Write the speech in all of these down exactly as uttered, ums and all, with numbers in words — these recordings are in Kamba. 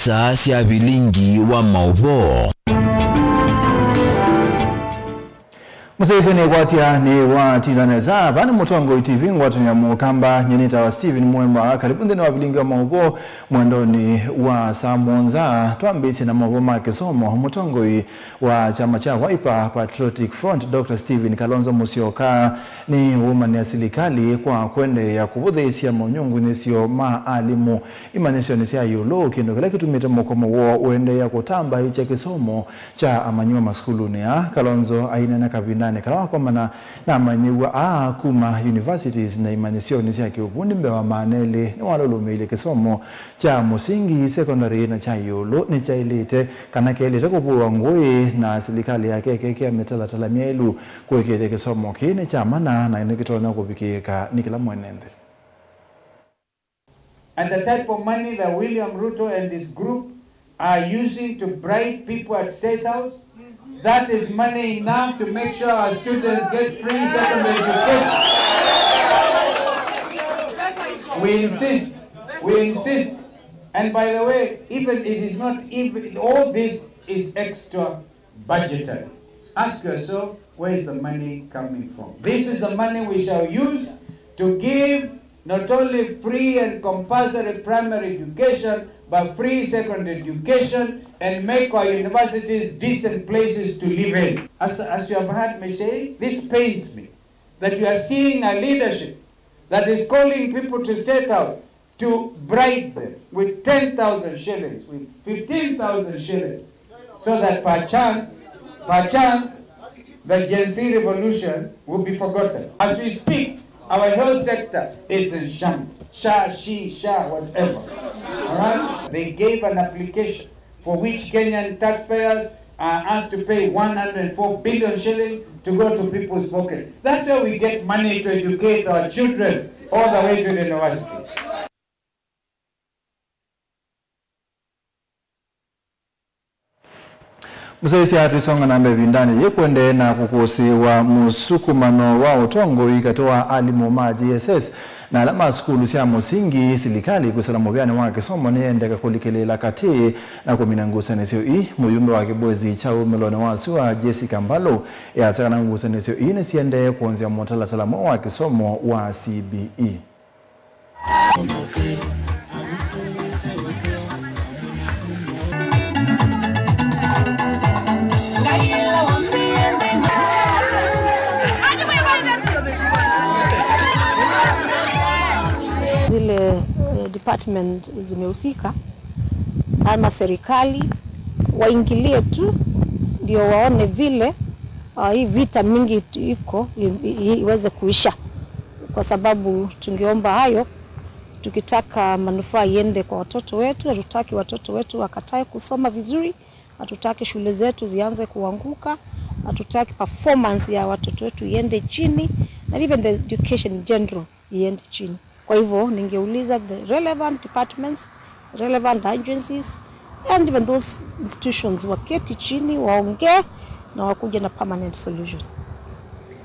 Saa sya vilingi wa maũvoo. Mũsyaĩĩsya nĩkwatya nĩwatinda nesa. Vaa nĩ Mũtongoi T V, ngwatanĩo ya Mũkamba, nyie nĩtawa Stephen Mwemba. Karibu nthĩnĩ wa vilingi wa maũvoo mwendonĩ wa saa mũonza. Twambĩĩsye na maũvoo ma kĩsomo. Mũtongoi wa kyama kya Wiper Patriotic Front, Doctor Stephen Kalonzo Musyoka, nĩwũmanĩa silikalĩ kwa kũendeea kũvũthĩĩsya monyungunyĩsyo ma alimũ imanyĩsyonĩ sya ĩũlũ, kĩndũ kĩla kĩtumĩte mũkomo woo ũendeea kũtambaĩkya kĩsomo kya amanyĩw'a masukulunĩ aa. Kalonzo aineena kavindanĩ kala wakomana na amanyĩw'a aa kuma universities na imanyĩsyonĩ sya kĩũvundi mbee wa maana elĩ, nĩwalũlũmĩĩlye kĩsomo kya mũsingi, secondary na kya ĩũlũ nĩkyaĩlĩte kana keĩlĩte kũvũĩwa ngũĩ, na silikalĩ yake ĩkekĩa mĩtalatala myaĩlu kũĩkĩĩthya kĩsomo kĩĩ nĩ kya mana na nĩkĩtonya kũvikĩĩka nĩ kĩla mwene nthĩ. And the type of money that William Ruto and his group are using to bribe people at State House, that is money enough to make sure our students get free secondary education. We insist, we insist. And by the way, even it is not even, all this is extra budgetary. Ask yourself, where is the money coming from? This is the money we shall use to give not only free and compulsory primary education, but free secondary education and make our universities decent places to live in. As, as you have heard me say, this pains me that you are seeing a leadership that is calling people to State House to bribe them with ten thousand shillings, with fifteen thousand shillings, so that perchance, perchance, the Gen Z revolution will be forgotten. As we speak, our health sector is in shambles. Sha, she, sha, whatever. All right? They gave an application for which Kenyan taxpayers are asked to pay one hundred four billion shillings to go to people's pocket. That's where we get money to educate our children all the way to the university. Mũsyaĩĩsya, twĩsonga na mbee ĩvindanĩ yĩĩ, kũendee na kũkũsĩĩwa mũsukumano wa ũtongoi katĩ wa alimũ ma J S S na ala ma sukulu sya mũsingi. Silikalĩ kwĩsĩla mũvĩanĩ wa kĩsomo nĩyendeka kũlikĩlĩĩla katĩ na kũmina ngusanĩsyo ii. Mũyumbe wa kĩvũĩsi kya wumĩlonĩ wa sua, Jessica Mbalũ, easya kana ngusanĩsyo ii nĩsiendee kwonzya mũtalatala mweũ wa kĩsomo wa C B E. Zile, eh, department zimehusika ama serikali waingilie tu, ndio waone vile, ah, hii vita mingi iko i-, i-, iweze kuisha, kwa sababu tungeomba hayo tukitaka manufaa iende kwa watoto wetu. Hatutaki watoto wetu wakatae kusoma vizuri, hatutaki shule zetu zianze kuanguka, hatutaki performance ya watoto wetu iende chini, and even the education in general iende chini. Kwa hivyo, ningeuliza the relevant departments, relevant agencies, and even those institutions waketi chini, waongee na wakuje na permanent solution.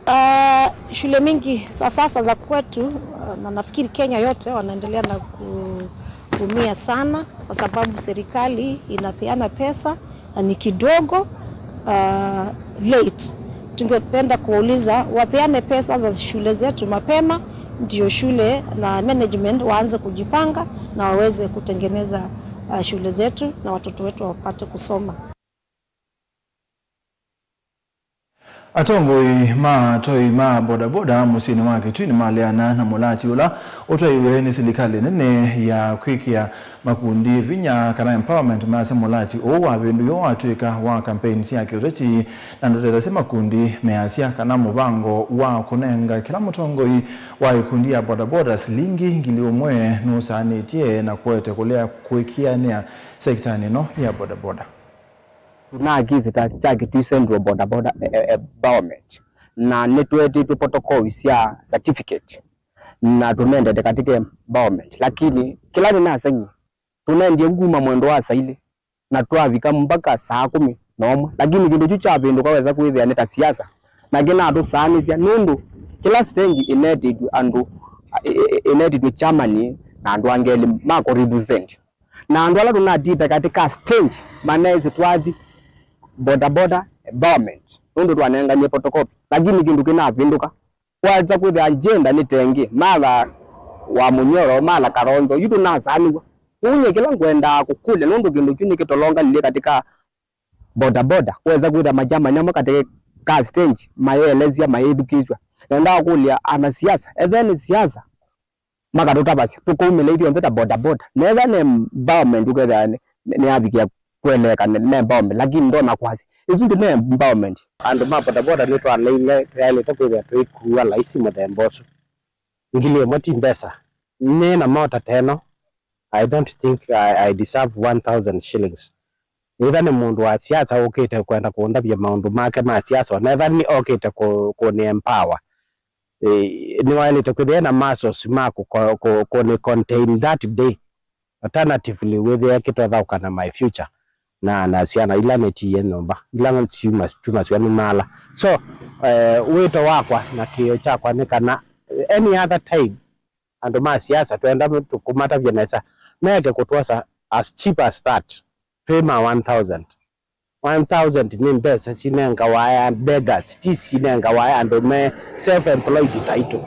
Ah, shule mingi sa-, sasa za kwetu, ah, na nafikiri Kenya yote wanaendelea na ku-, kuumia sana kwa sababu serikali inapeana pesa na ni kidogo, ah, late. Tungependa kuwauliza wapeane pesa za shule zetu mapema, ndio shule na management waanze kujipanga na waweze kutengeneza, ah, shule zetu na watoto wetu wapate kusoma. Atongoi ma atwai ma bodaboda mũsyĩnĩ wa Kitui nĩmaleana na mũlati ũla ũtwaiwe nĩ silikalĩ nene ya kwĩkĩa makundi vinya, kana empowerment, measya mũlati ũũ wavĩndũiwe watw'ĩka wa kampeini sya kĩũteti, na ndũtethasya makundi, measya kana mũvango wa kũnenga kĩla mũtongoi wa ikundi ya bodaboda silingi ngili ũmwe nũsaanĩtye na kũete kũlea kũĩkĩanĩa sektanĩ ĩno ya bodaboda. Tũna kĩsĩ ta kya Kitui Central Boda Boda, eh, eh, Empowerment, na nĩtũetĩtwe protocol sya certificate na tũnendete katika empowerment, lakini kĩla nĩnaseng'ie, tũnendie kuma mwendo wa saa ilĩ na twavika mpaka saa kũmi na ũmwe, lakini kĩndũ kyu kyavĩndũka, wesa kwĩthĩa nĩ ta siasa, na kĩnatũsaanĩsya nũndũ kĩla stage ĩnetĩtwe andũ, ĩ-, ĩ-, ĩnetĩtwe chairman na andũ angĩ elĩ ma kũ represent. Na andũ ala tũnatita katĩ ka stage, maneesĩ twathi bodaboda empowerment, nũndũ twanenganie photocopy. Lakini kĩndũ kĩnavĩndũka. Waĩlĩte kwĩthĩa agenda nĩ ta ĩngĩ, Martha wa Mũnyoro, Martha Kalonzo, yu tũnasanĩw'a. Kwoou nyie kĩla ngwendaa kũkũlya, nũndũ kĩndũ kyu nĩkĩtolongalilye katĩ ka bodaboda, wesa kwĩthĩa ma chairman amwe katĩ ka stage mayĩelesya, mayĩthukĩĩsw'a. Nendaa kũkũlya anasiasa, ethĩwa nĩ siasa, makatũtavasya, tũkaumĩla ithyonthe ta bodaboda. Na ethĩwa nĩ empowerment, ũkethĩa nĩ, nĩ, nĩyavikĩa kũeleeka nĩ, nĩ empowerment, lakini ndona kwasya. Ĩsu ndĩ nĩ empowerment. Andũ ma bodaboda nĩtwaleile, twaĩlĩte kwĩthĩa tũikuua laisi mũthemba ũsu. Ngili ĩmwe ti mbesa. Nĩ na mota ta ĩno, I don't think I, I deserve one thousand shillings. Either nĩ mũndũ wa siasa ũkĩte kwenda kũndavya maũndũ make ma siasa, ona etha nĩ okĩte kũ, kũni empower. Eh, nĩwaĩlĩte kwĩthĩa na muscles ma kũ, kũ, kũni contain that day. Alternatively, wĩthĩe kĩtothaũkana my future na, na syana ila nĩtiie nyũmba, ila syuma, syuma syoo nĩ mala. So, eh, wĩto wakwa na kĩĩo kyakwa nĩ kana, eh, any other time, andũ ma siasa twenda tũkũmatavya nesa, meke kũtwosa as cheap as that, twĩ ma one thousand. One thousand nĩ mbesa sinengawa aya beggars, ti sinengawa aya andũ me self-employed taitũ.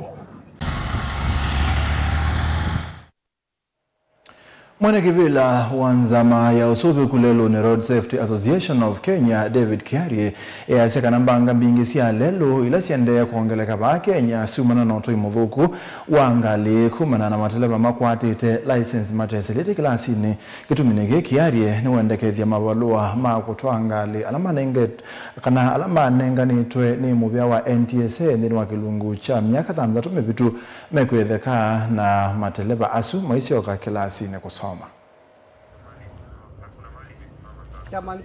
Mwene kĩvĩla wa nzama ya ũsũvĩku lelũnĩ Road Safety Association of Kenya, David Kiarie, easya kana mbanga mbingĩ sya lelũ ila siendee kwongeleka vaa Kenya syumana na ũtũi mũthũku wa ngalĩ kumana na mateleva makwatĩte license matesĩlĩte kĩlasinĩ. Kĩtumi nĩ kĩĩ? Kiarie nĩwendekethya mavalũa ma kũtwaa ngalĩ ala manenge-, kana ala manenganĩtwe nĩ mũvĩa wa N T S A nthĩnĩ wa kĩlungu kya myaka thanthatũ mĩvĩtu mekwĩtheka na mateleva asu maisyoka kĩlasinĩ kũsoma.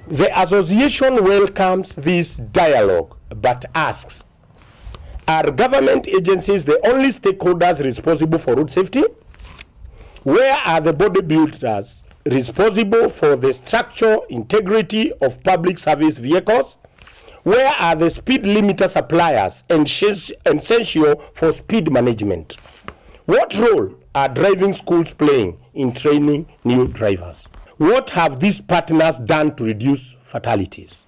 The association welcomes this dialogue but asks, are government agencies the only stakeholders responsible for road safety? Where are the body builders responsible for the structural integrity of public service vehicles? Where are the speed limiter suppliers enses-, essential for speed management? What role are driving schools playing in training new drivers? What have these partners done to reduce fatalities?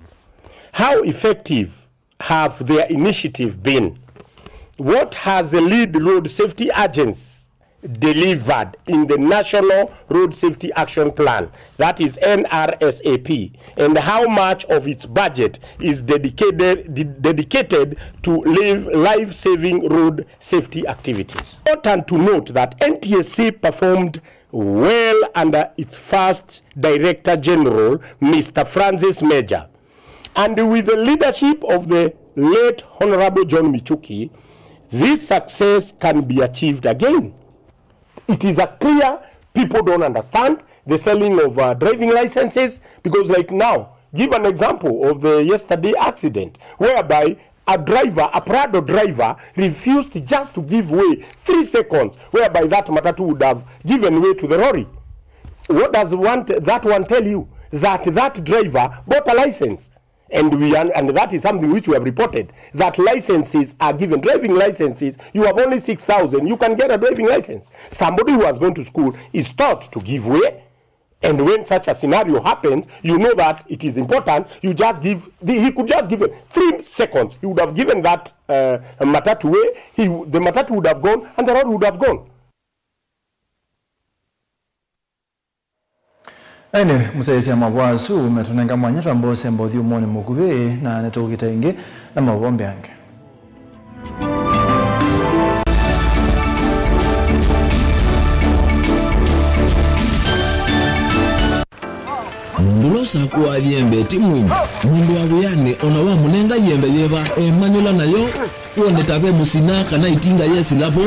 How effective have their initiative been? What has the lead road safety agency delivered in the National Road Safety Action Plan, that is N R S A P, and how much of its budget is dedicated, de-, dedicated to live, life-saving road safety activities? Important to note that N T S A performed well under its first Director General, Mister Francis Major, and with the leadership of the late Honorable John Michuki, this success can be achieved again. It is a clear, people don't understand the selling of, uh, driving licenses, because, like, now, give an example of the yesterday accident whereby a driver, a Prado driver, refused just to give way three seconds, whereby that matatu would have given way to the lorry. What does one t-, that one tell you? That that driver bought a license. And we, and, and that is something which we have reported, that licenses are given, driving licenses, you have only six thousand, you can get a driving license. Somebody who has gone to school is taught to give way, and when such a scenario happens, you know that it is important, you just give, the, he could just give it three seconds, he would have given that, uh, matatu way, he, the matatu would have gone, and the lorry would have gone. Ene mũsyaĩĩsya mavoo asu metũnenga mwanya twambe ũsemba ũthyũmũonĩ mũkuvĩ, na nĩtũkĩte ĩngĩ na mavoo mbeange. Mũndũ ũla ũsakũaa yembe ti mwĩmi. Mũndũ wa wĩanĩ o na wamũnenga yembe yĩva, emanyũla nayo. Wone ta ve mũsina kana ĩtinga yesĩla vo.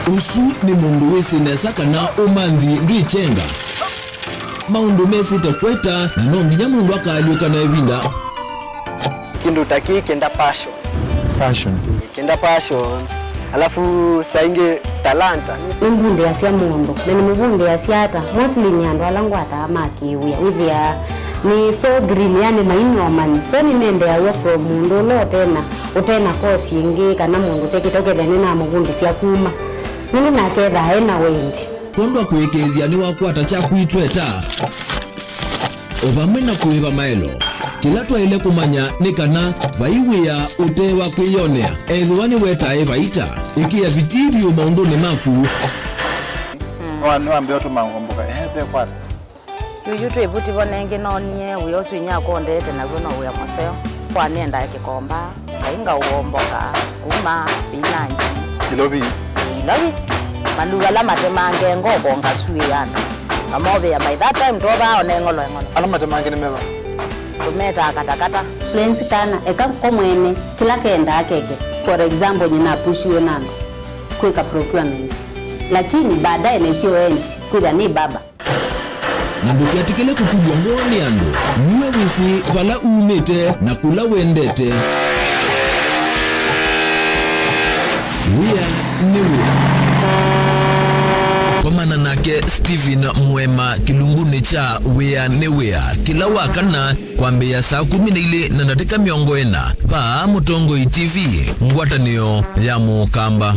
Ũsu nĩ mũndũ wĩsĩ nesa kana ũmanthi ndwĩ kyenga. Maũndũ mesĩte kweta, na no nginya mũndũ akaalyũka na ĩvinda. Kĩndũ ta kĩĩ kĩenda passion. Passion. Kĩenda passion. Alafu saa ingĩ talanta. Nĩmbundĩasya mũndũ, na nĩmũvundĩasya ata? Mostly nĩ andũ ala ngwataa ma kĩwĩa. Wĩthĩaa nĩ so green, yani mainomani. So nĩmendeaw'a from mũndũ ũla ũtena, ũtena course ĩngĩ, kana mũndũ ũtekĩte, ũkethĩa nĩnamũvundĩsya kuma. Nĩndĩ nake ethaa ena wendi. Kwondũ wa kũĩkĩĩthya nĩwakwata kyaku itweta, o vamwe na kũĩva maelo. Kĩla twaĩle kũmanya nĩ kana vai wĩa ũte wa kwĩyonea, ethĩwa nĩwetae vaita. Ĩkĩa vitii vyũ maũndũnĩ maku. Nĩwambĩa ũtũma ngomboka, ehe, ve kwata. Yuyu twĩ vuti vo nengĩ noonie wĩa ũsu inyia akũndete naw'o no wĩa mũseo. Kwa nĩendae kĩkomba, ngai ngaũomboka, sukuma, spinach. Ilovi. Ilovi. Maluva ala matemange ngoko ngasuĩĩa andũ. Ngamovĩa by that time twovaa one ng'olo eng'olo. Ala matemange nĩ meva? Tũmetaa katakata. Florence kana eka ko mwene kĩla kendaa keke. For example, nyina apushiwe na andũ kwĩka procurement. Lakini baadaye nesio endi kwĩthĩa nĩ baba. Na ndũketĩkĩle kũtulw'a ngoo nĩ andũ. Nue wĩsĩ vala umĩte na kũla wendete. Wĩa nĩ wĩa. Komana nake Stephen Mwema kĩlungunĩ kya Wĩa nĩ Wĩa kĩla wa kana kwambĩĩa saa kũmi na ilĩ na ndatĩka mĩongo ĩna vaa Mũtongoi T V, ngwatanĩo ya Mũkamba.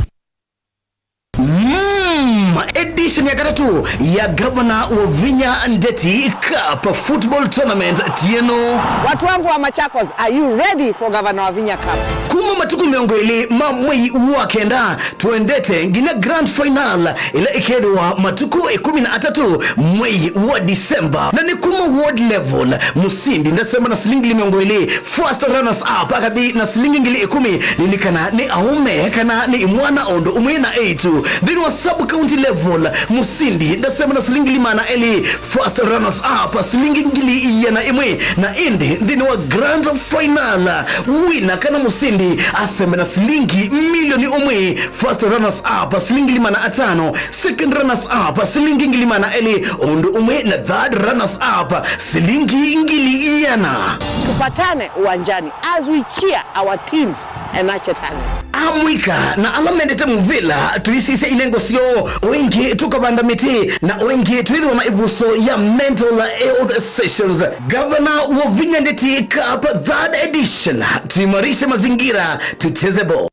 Mm, edition ya katatũ ya Gavana Wavinya Ndeti Cup Football Tournament ti ĩno. Watu wangu wa Machakos, are you ready for Gavana Wavinya Cup? Kuma matukũ mĩongo ĩlĩ ma mwei wa kenda, twendete nginya grand final ĩla ĩkethĩwa matukũ ĩkũmi na atatũ mwei wa December. Na nĩ kuma ward level, mũsindi ndasema na silingi ngili mĩongo ĩlĩ, first runners up akathi na silingi ngili ĩkũmi. Lilikana nĩ aũme kana nĩ imwana o ũndũ ũmwe na eĩtu. Nthĩnĩ wa sub county level, mũsindi ndasema na silingi ngili maana elĩ, first runners up silingi ngili iana ĩmwe. Na ĩndĩ nthĩnĩ wa grand final, wina kana mũsindi asembe na silingi milioni ũmwe, first runners up silingi ngili maana atano, second runners up silingi ngili maana elĩ, o ũndũ ũmwe na third runners up silingi ngili iana. Tupatane uwanjani as we cheer our teams and nurture talent. Amũika na ala mendete mũvĩla, tũisisya inengo syoo, o ĩngĩ tũkavanda mĩtĩ, na o ĩngĩ twĩthĩwa na ĩvuso ya mental health sessions. Gavana Wavinya Ndeti Cup third edition, tuimarishe mazingira, tucheze ball.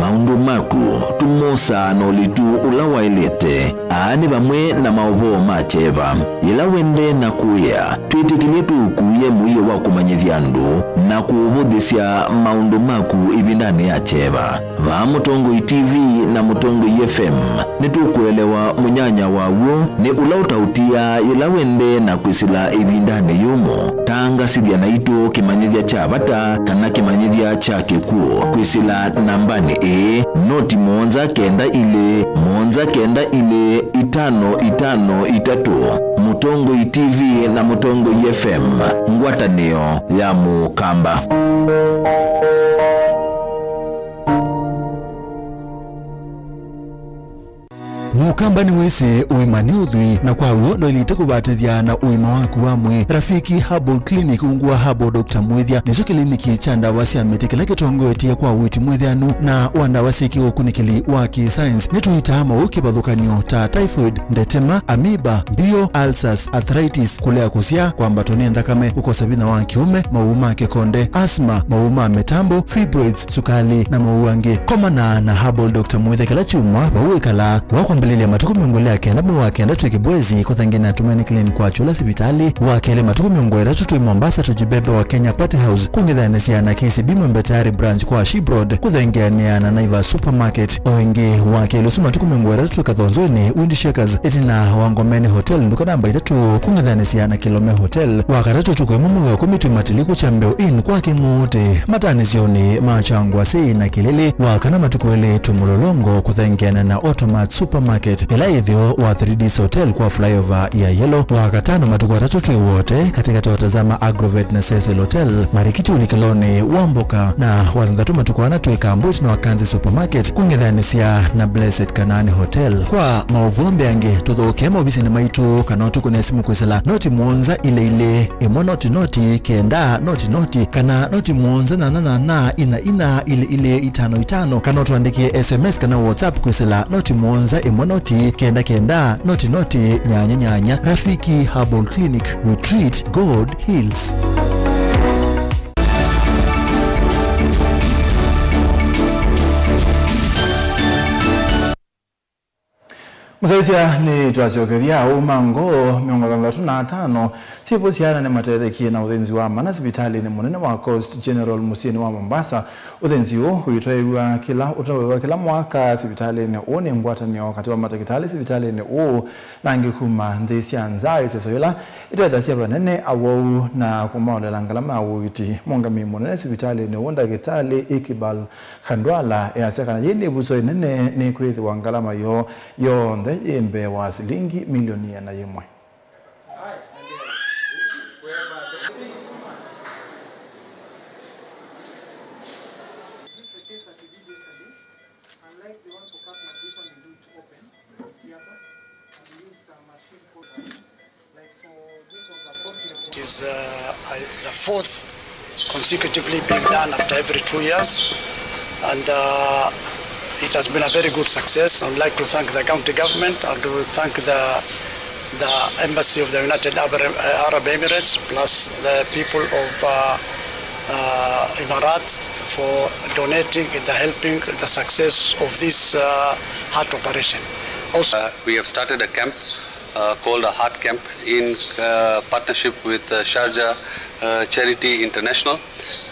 Maũndũ maku tũmosaa na ũlitu ũla waĩlĩte. Aa nĩ vamwe na maũvoo ma kyeva. Yĩla wendee na kũĩa, twĩtĩkĩlye tũũkuĩe mũio wa kũmanyĩthya andũ na kũũvũthĩsya maũndũ maku ĩvindanĩ ya kyeva. Vaa Mũtongoi T V na Mũtongoi F M, nĩtũkũelewa mũnyanya wa w'o nĩ ũla ũtaũtiaa yĩla wendee na kwĩsĩla ĩvindanĩ yũmũ. Tangasĩthya naitũ kĩmanyĩthya kya vata kana kĩmanyĩthya kya kĩkw'ũ kwĩsĩla nambanĩ ĩĩ, noti mũonza kenda ilĩ, mũonza kenda ilĩ, itano itano itatũ. Mũtongoi T V na Mũtongoi F M, ngwatanĩo ya Mũkamba. Mũkamba nĩwĩsĩ ũima nĩ ũthwii, na kwa w'o ndwaĩlĩte kũvatĩthya na ũima waku wa mwĩĩ. Rafiki Herbal Clinic, ungu wa Herbal Doctor Mwĩthya, nĩkyo kĩliniki kya ndawa sya mĩtĩ kĩla kĩtongoetye kwa ũiiti mwĩthĩanu na wa ndawa syĩ kĩũkunĩkĩli wa kĩ-science. Nĩtũitaa maũũ kĩvathũkany'o ta typhoid, ndetema, amoeba, mbio, ulcers, arthritis, kũlea kũsyaa, kwambatwa nĩ nthakame, kũkosa vinya wa kĩũme, maũũ ma kĩkonde, asthma, maũũ ma mĩtambo, fibroids, sukali, na maũũ angĩ. Komana na Herbal Doctor Mwĩthya kĩla kyumwa vau wĩkalaa. Wa kwambĩlĩlya matukũ mĩongo ĩlĩ na kenda mwei wa kenda twĩ Kĩbwezi, kũthengeana na Tumaini Clinic kwa Chula sivitalĩ. Wa kelĩ matukũ mĩongo ĩtatũ twĩ Mombasa, Tujibebe wa Kenya Party House, kũng'ethanĩsya na K C B Mwembe Tayari Branch kwa Ship Road, kũthengeanĩa na Naivas Supermarket. O ĩngĩ, wa kelĩ ũsu matukũ mĩongo ĩtatũ twĩ Kathonzweni, Wind Shakers, ĩtina wa Ngomeni Hotel, nduka namba itatũ, kũng'ethanĩsya na Kilome Hotel. Wa katatũ ũtukũ ĩmwe mwei wa ĩkũmi twĩ Matiliku Chambeo Inn kwa Kĩng'ũũtĩ, matanĩsyonĩ ma Kyangwasĩ na Kĩlĩlĩ. Wa kana matukũ elĩ twĩ Mũlolongo, kũthengeana na Automat Supermarket, ĩla yĩ ĩtheo wa Three Ds Hotel kwa flyover ya Yellow. Wa katano matukũ atatũ twĩ Wote, katĩkatĩ wa Tazama Agrovet na Cecil Hotel, marikiti ũlikĩlonĩ wa mboka. Na wa thanthatũ matukũ ana twĩ Kambwit na Wakanzi Supermarket, kũng'ethanĩsya na Blessed Kanaani Hotel. Kwa maũvoo mbeange, tũthokee maovisinĩ maitũ kana ũtũkũne simũ kwĩsĩla noti mũonza ilĩ ilĩ, ĩmwe noti noti, kenda noti noti, kana noti mũonza nyanya nyanya, ina ina, ilĩ ilĩ, itano itano, kana ũtũandĩkĩe S M S kana WhatsApp kwĩsĩla noti mũonza ĩmwe noti, kenda kenda, noti noti, nyanya nyanya. Rafiki Herbal Clinic, we treat, God heals. Mũsyaĩĩsya, nĩtwasyokethya aũũ ma ngoo mĩongo thanthatũ na atano syĩvo syana nĩmatethekie na ũthĩnzi wa mana sivitalĩnĩ mũnene wa Coast General mũsyĩnĩ wa Mombasa. Ũthĩnzi ũũ ũitwaĩw'a kĩla, ũtwaĩw'a kĩla mwaka sivitalĩnĩ ũũ nĩ ngwatanĩo katĩ wa matakĩtalĩ sivitalĩnĩ ũũ na angĩ kuma nthĩ sya nza. Ĩseso yĩla ĩtethasya vanene awau na kũmaolela ngalama ya ũiiti. Mũũngamĩi mũnene sivitalĩnĩ ũũ, Ndakĩtalĩ Iqbal Khandwala, easya kana yĩĩ nĩ ĩvuso ĩnene nĩkwĩthĩwa ngalama yoo yonthe yĩ mbee wa silingi milioni ĩana yĩmwe. It is, uh, I- the fourth consecutively being done after every two years, and, uh, it has been a very good success. I would like to thank the county government and to thank the, the embassy of the United Arab, uh, Arab Emirates, plus the people of, uh, uh, Imarat for donating in the helping the success of this, uh, heart operation. Also, uh, we have started a camp, uh, called a heart camp in, uh, partnership with, uh, Sharjah, uh, Charity International.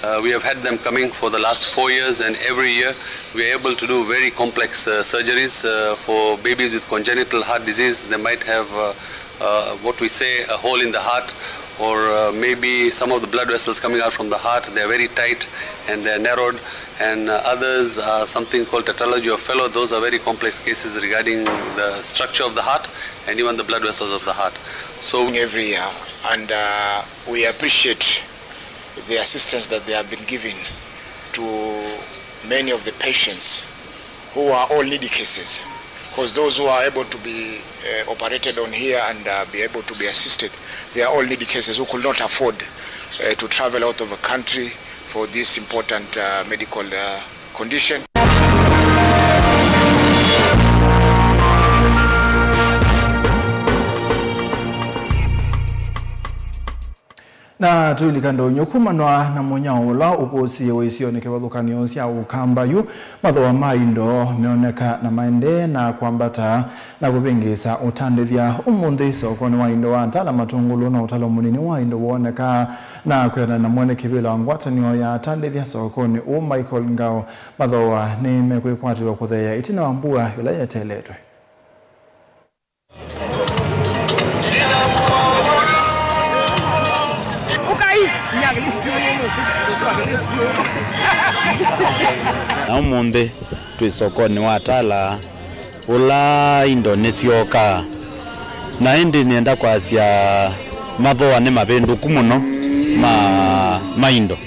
Uh, we have had them coming for the last four years, and every year we are able to do very complex, uh, surgeries, uh, for babies with congenital heart disease. They might have, uh, uh, what we say, a hole in the heart, or, uh, maybe some of the blood vessels coming out from the heart, they are very tight and they are narrowed, and, uh, others are something called tetralogy of Fallot. Those are very complex cases regarding the structure of the heart and even the blood vessels of the heart. So every year, and, uh, we appreciate the assistance that they have been giving to many of the patients who are all needy cases, because those who are able to be, uh, operated on here and, uh, be able to be assisted, they are all needy cases who could not afford, uh, to travel out of the country for this important, uh, medical, uh, condition. Na tũilika ndonyo kumanwa na mũnyao ũla ũkũsie wa isionĩ kĩvathũkany'o sya Ũkamba yu, mathooa ma indo meoneka na maendee na kwambata na kũvĩngĩĩsa ũtandĩthya. Ũmũnthĩ sokonĩ wa indo wa Ntala Matũngũlũ na ũtalo mũnini wa indo wooneka, na kwĩanana na mwene kĩvĩla wa ngwatanĩo ya atandĩthya sokonĩ ũũ Michael Ngao, mathooa nĩmekwĩkwatĩw'a kũtheea ĩtina wa mbua ĩla yeteeletwe. Na ũmũnthĩ twĩ sokonĩ wa Tala, ũla indo nĩsyookaa. Na ĩndĩ nĩenda kwasya mathooa nĩ mavĩndũku mũno ma, ma indo.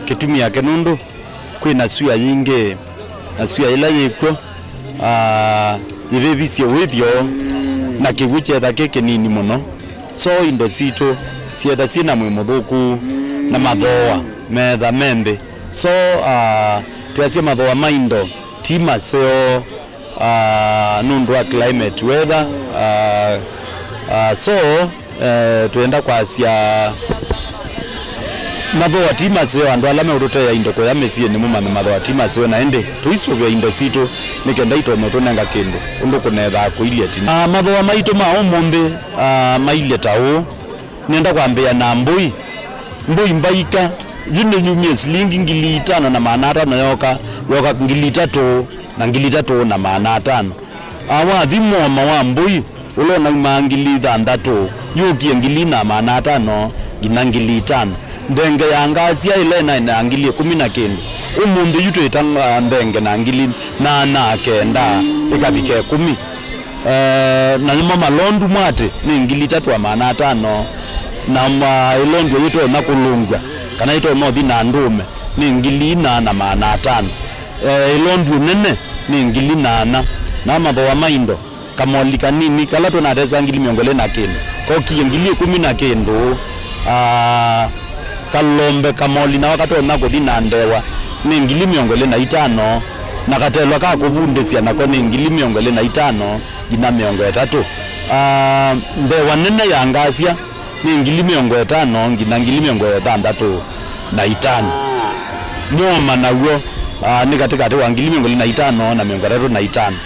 Kĩtumi yake nũndũ kwĩ na sua yingĩ, na sua ĩla yĩ kw'o, ah, yĩvĩvisye wĩthyo, na kĩw'ũ kyetha kĩ kĩnini mũno. So indo sitũ syetha syĩ na mwĩĩ mũthũku, na mathooa metha me nthĩ. So, ah, twĩasya mathooa ma indo ti maseo, ah, nũndũ wa climate weather, ah, ah, so, eh, twenda kwasya mathooa ti maseo, andũ ala meũtũteea indo kũya mĩsyĩnĩ mũmanye mathooa ti maseo, na ĩndĩ tũisũvĩa indo sitũ nĩ kenda itonye ũtũnenga kĩndũ ũndũ kũneethaa kũilye ĩtina. Ah, mathooa maitũ ma ũmũnthĩ, ah, mailye ta ũũ. Nĩenda kwambĩĩa na mbũi. Mbũi mbaika, yu nĩyumie silingi ngili itano na maana atano, yoka, yoka ngili itatũ na ngili itatũ na maana atano. Ah, wathi mũoma wa mbũi, ũla ũnaumaa ngili thanthatũ, yũkie ngili na maana atano nginya ngili itano. Nthenge ya ngasia ĩla ĩnaĩ na ngili ĩkũmi na kĩndũ. Ũmũnthĩ yu twĩta, ah, nthenge na ngili nana kenda ĩkavika ĩkũmi. Eh, na nĩmo malondu mwatĩ nĩ ngili itatũ na maana atano, na ma-, ĩlondu yĩtonya kũlũngw'a, kana yĩtonya ũthi na ndũũme, nĩ ngili ina na maana atano. Eh, ĩlondu nene nĩ ngili nana, na mathooa ma indo, kamoli kanini kala tũnatesa ngili mĩongo ĩlĩ na kĩndũ, kokie ngili ĩkũmi na kĩndũ. Ah, kalombe kamoli nako katonya kũthi na ndewa nĩ ngili mĩongo ĩlĩ na itano, na katelwa ka kũvundĩsya nako nĩ ngili mĩongo ĩlĩ na itano nginya mĩongo ĩtatũ. Ah, ndewa nene ya ngasia nĩ ngili mĩongo ĩtano nginya ngili mĩongo ĩtandatũ na itano. Mũoma naw'o, ah, nĩ katĩkatĩ wa ngili mĩongo ĩlĩ na itano na mĩongo ĩtatũ na itano.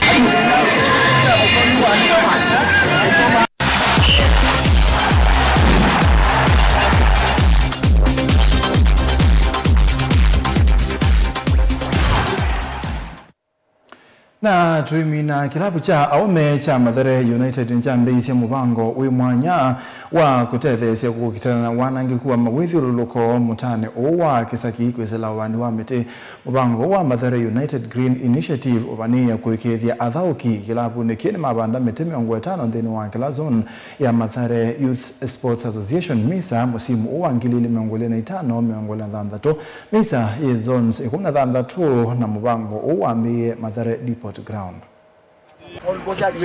Na tũimina, kĩlavu kya aũme kya Mathare United nĩkyambĩĩisye mũvango wĩ mwanya wa kũtetheesya kũkitana na wanangĩku wa mawĩthyũlũlũko mũtaanĩ ũũ wa kĩsaki kwĩsĩla ũvandi wa mĩtĩ. Mũvango ũũ wa Mathare United Green Initiative ũvanĩĩe kũĩkĩĩthya athaũki kĩlavunĩ kĩĩ nĩmavanda mĩtĩ mĩongo ĩtano nthĩnĩ wa kĩla zone ya Mathare Youth Sports Association, misa, mũsimu ũũ wa ngili ili mĩongo ĩlĩ na itano mĩongo ĩlĩ na thanthatũ. Misa yĩ zones ĩkũmi na thanthatũ, na mũvango ũũ wambĩĩe Mathare Depot Ground.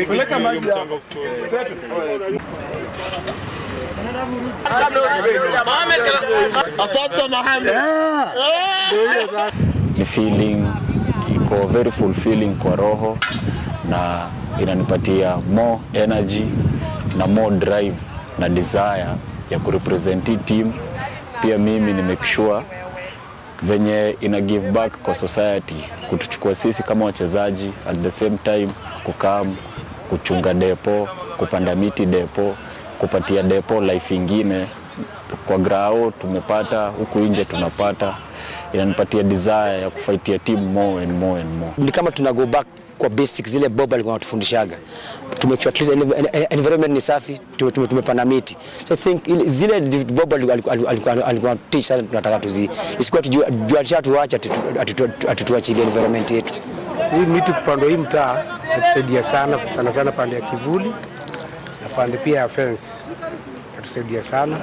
Peleka maji hapo. Asante Mohamed. Ni feeling iko very fulfilling kwa roho na inanipatia more energy na more drive na desire ya kurepresent hii team. Pia mimi ni make sure venye ina give back kwa society, kutuchukua sisi kama wachezaji, at the same time kukam kuchunga depo, kupanda miti depo, kupatia depo life ingine. Kwa grao tumepata, huku nje tunapata, inanipatia desire ya kufaitia team more and more and more. Ni kama tuna go back kwa basics, zile Bob alikuwa anatufundishaga. To make sure at least env-, en-, en-, environment ni safi, tume-, tume-, tumepanda miti. So I think ile, zile Bob aliku-, aliku-, aliku-, alikuwa teach sana, tunataka tuzi-, isikuwa tujua, jua alishatuacha atutu-, atutu-, atutuachilie environment yetu. Hii miti kupandwa hii mtaa inatusaidia sana, sana sana pande ya kivuli na pande pia ya fence. Inatusaidia sana.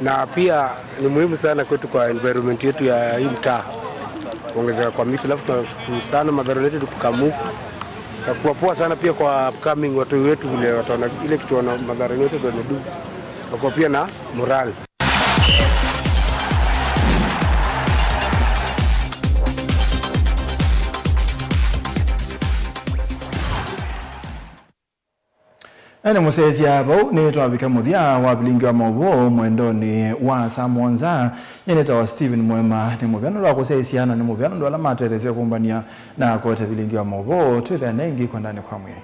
Na pia ni muhimu sana kwetu kwa environment yetu ya hii mtaa, kuongezeka kwa miti. Alafu tunashukuru sana Mathare United kukamuku. Itakuwa poa sana pia kwa upcoming watoi wetu, vile wataona ile kitu wana Mathare United wamedu, wako pia na morale. Na nĩ mũsyaĩĩsya vau nĩ twavika mũthya wa vilingi wa maũvoo mwendonĩ wa saa mũonza. Nyie nĩtawa Stephen Mwema. Nĩ mũvea nũndũ wa kũsyaĩĩsya na nĩ mũvea nũndũ ala matetheesya kũmbany'a na kũete vilingi wa maũvoo. Twĩthĩane ĩngĩ kwendanĩ kwa Mwĩai.